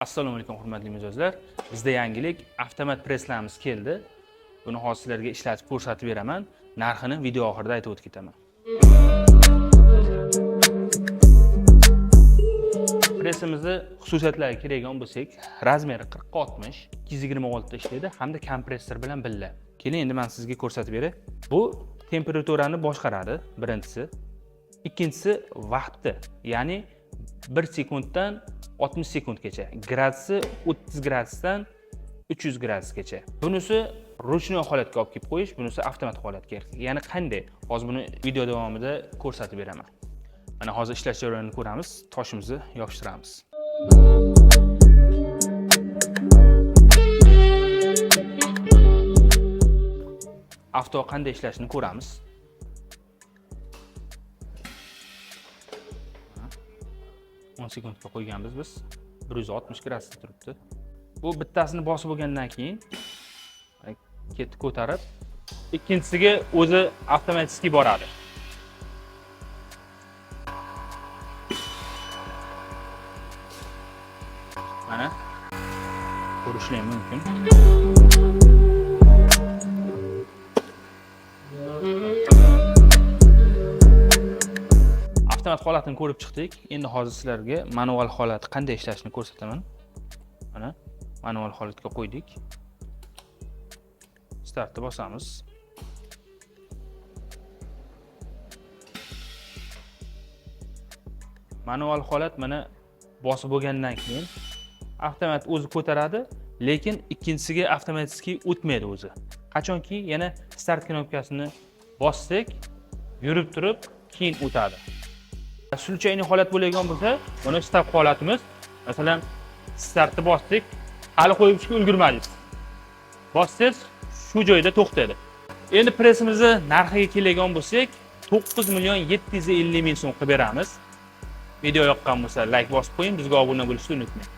Assalomu alaykum, hurmatli mijozlar. Bizda yangilik, avtomat presslarimiz keldi. Buni hozir sizlarga ishlatib ko'rsatib beraman. Narxini video oxirida aytib o'tib ketaman. Pressimizni xususiyatlariga keladigan bo'lsak, razmeri 40 ga 60, 226 ta ishlaydi hamda kompressor bilan birga. Keling, endi men sizga ko'rsatib beray. Bu temperaturani boshqaradi, birinchisi. Ikkinchisi vaqtni, ya'ni 1 sekunddan 60 sekundgacha. Gradusi 30 gradusdan 300 gradusgacha. Bunisi ручной holatga olib kelib qo'yish, bunisi avtomat holatga. Ya'ni qanday? Hozir buni video davomida ko'rsatib beraman. Mana hozir ishlash jarayonini ko'ramiz, toshimizni yopishtiramiz. Avto qanday ishlashini ko'ramiz. 10 sekundga qo'yganmiz biz. 160 gradusda turibdi. Bu bittasini bosib bo'lgandan keyin ketdi ko'tarib, ikkinchisiga o'zi avtomatik boradi. Mana ko'rishlar mumkin. Avtomat holatini ko'rib chiqdik. Endi hozir sizlarga manual holati qanday ishlashini ko'rsataman. Mana manual holatga qo'ydik. Startni bosamiz. Manual holat mana bosib bo'lgandan keyin avtomat o'zi ko'taradi, lekin ikkinchisiga avtomatik o'tmaydi o'zi. Qachonki yana start knopkasini bossak, yurib turib keyin o'tadi. Случайный holat bo'ladigan bo'lsa, buni stop holatimiz, masalan, startni bosdik, hali qo'yib chiqib ulgurmadingiz. Bossangiz shu joyda to'xtaydi. Endi pressimizni narxiga keladigan bo'lsak, 9 million 750 ming so'm qilib beramiz. Video yoqqan bo'lsa, like bosib qo'ying, bizga obuna bo'lishni unutmang.